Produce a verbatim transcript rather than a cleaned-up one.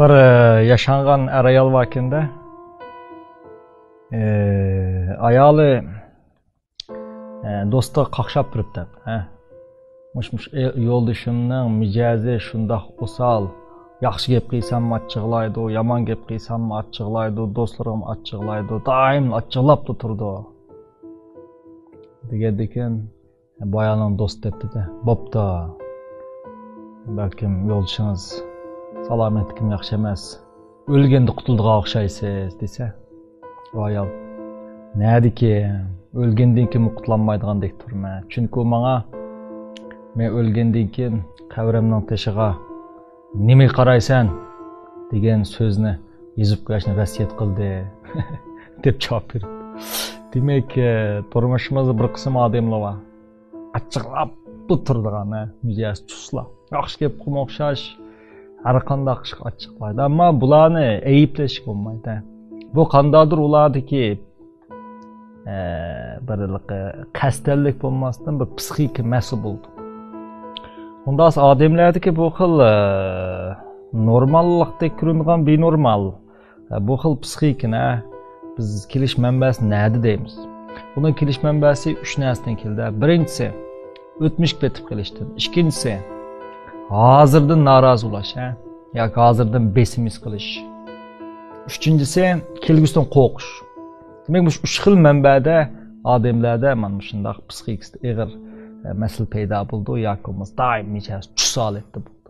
بىر ياشانغان ئەر ئايال باركەندە، ئايالى دوستىغا قاقشاپ بېرىپ دەپ، ھە، مۇش مۇش يولدىشىمنىڭ مىجەزى شۇنداق ئوسال، ياخشى گەپ قىلساممۇ ئاچچىقلايدۇ، يامان گەپ قىلساممۇ ئاچچىقلايدۇ، دوستلىرىممۇ ئاچچىقلايدۇ، دائىم ئاچچىقلاپلا تۇرىدۇ دېگەندىكىن، باياننىڭ دوستى دەپتىدە، بوپتۇ، بەلكىم يولدىشىڭىز سالامەتلىكىم ياخشى ئەمەس، ئۆلگەندە قۇتۇلىدىغان ئوخشايسىز دېسە، ئۇ ئايال، نەدىكى، ئۆلگەندىن كېيىنمۇ قۇتۇلالمايدىغاندەك تۇرىمەن، چۈنكى ئۇ ماڭا، مەن ئۆلگەندىن كېيىن قەبرەمنىڭ تېشىغا نېمىگە قارايسەن دېگەن سۆزنى يېزىپ قويۇشنى ۋەسىيەت قىلدى دەپ جاۋاب بېرىپتۇ. دېمەك، تۇرمۇشىمىزدا بىر قىسىم ئادەملەر بار، ئاچچىقلاپلا تۇرىدىغان، مىجەز چۇسلا، ياخشى گەپ قىلما ئوخشاش، ھەر قانداق ئىشقا ئاچچىقلايدۇ. ئەمما بۇلارنى ئەيىبلەشكە بولمايدۇ. بۇ قانداقدۇر ئۇلاردىكى بىر قەستەنلىك بولماستىن، بىر پسىخىكا مەسىلە بولىدۇ. ئۇنداق ئادەملەردىكى بۇ خىل نورماللىقتەك كۆرۈنىدىغان بىنورمال، بۇ خىل پسىخىكىنى بىز كېلىش مەنبەسى نەدە دەيمىز؟ بۇنىڭ كېلىش مەنبەسى ئۈچ نەرسىدىن كېلىدۇ. بىرىنچىسى، ئۆتمۈشكە پېتىپ قېلىشتىن. ئىككىنچىسى، ھازىردىن نارازى بولۇش، ھە؟ ياكى ھازىردىن بېسىم ھېس قىلىش. ئۈچىنچىسى، كەلگۈسىدىن قورقۇش. دېمەك، مۇشۇ ئۈچ خىل مەنبەدە ئادەملەردە مانا مۇشۇنداق پسىخىكىسىدا ئېغىر، ئە، مەسىلە پەيدا بولىدۇ ياكى بولمىسا دائىم مىجەز چۇس ھالەتتە بولىدۇ.